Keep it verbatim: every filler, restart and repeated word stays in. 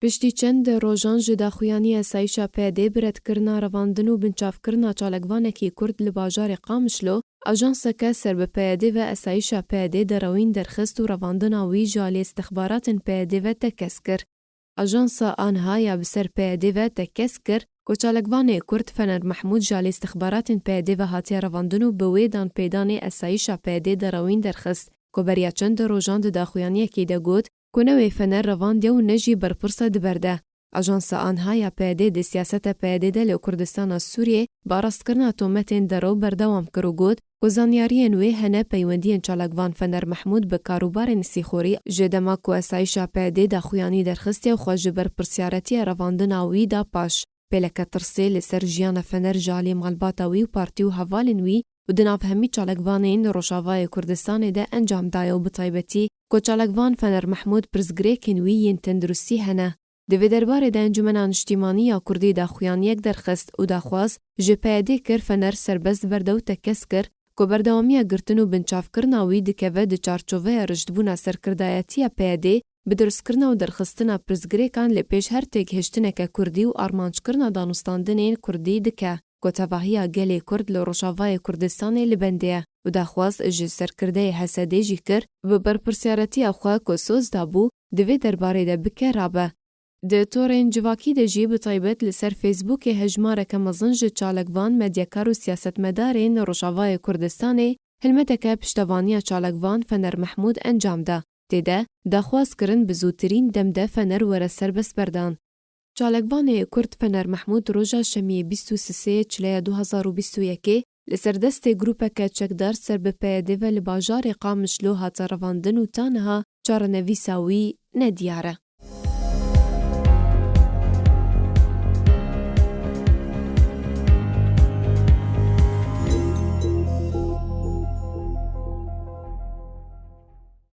Piştî çend rojan ji daxuyaniya esayîşa P Y D'ê bi redkirina revandin û binçavkirina çalakvanekî Kurd li bajarê Qamişlo, ajanseke ser bi P Y D'ê ve esayîşa P Y D'ê derewîn derxist û revandina wî ji alî îstixbaratên P Y D'ê ve tekez kir. Ajansa anha ya bi ser P Y D'ê ve tekez kir ku çalakvanê Kurd Fener Mehmûd ji alî îstixbaratên P Y D'ê ve hatiye revandin û bi wê danpêdanê esayîşa P Y D'ê derewîn derxist ku beriya çend rojan di daxuyaniyekê de got, ku ne wê Fener revandiye û ne jî berpirse di ber de. Ajansa anha ya P Y D'ê di siyaseta P Y D'ê de li Kurdistana Sûriyê bi arastkirina tometên derew berdewam kir û got, ku zanyariyên wê hene peywendiyên çalakvan Fener Mehmûd bi karûbarên sîxorî ji dema ku esayîşa P Y D'ê daxuyanî derxistiye û xwe ji berpirsiyaretiya revandina wî da paş. Pêleke tirsê li ser jiyana Fener ji alî malbata wî û partî û hevalên wî û di nav hemî çalakvanên Rojavayê Kurdistanê de encam daye û bi taybetî ku çalakvan Fener Mehmûd pirsgirêkên wî yên tenduristî hene. Di vê derbarê de Encûmena Niştîmanî ya Kurdî daxuyaniyek derxist û daxwaz ji P Y D'ê kir Fener serbest berde û tekez kir ku berdewamiya girtin û binçavkirina wî dikeve di çarçoveya riştbûna serkirdayetiya P Y D'ê bi dirustkirina û derxistina pirsgirêkan li pêş her têgihiştineke Kurdî û armanckirina danûstandinên Kurdî dike ku tevahiya gelê Kurd li Rojavayê Kurdistanê li bendê ye û daxwaz ji serkirdeyê H S D'ê jî kir bi berpirsyaretiya xwe ku soz dabû di vê derbarê de bike rabe. Di torên civakî de jî bi taybet li ser Facebookê hejmareke mezin ji çalakvan, medyakar û siyasetmedarên Rojavayê Kurdistanê hilmeteke piştevaniya çalakvan Fener Mehmûd encam da. Tê de daxwaz kirin bi zûtirîn dem de Fener were serbestberdan. Çalakvanê Kurd Fener Mehmûd roja Şemiyê bîst û sisê Çileya du hazar û bîst û yekê li ser destê grûpeke çekdar ser bi P Y D'ê ve li bajarê Qamişlo hate revandin û ta niha çarenivîsa wî nediyar e.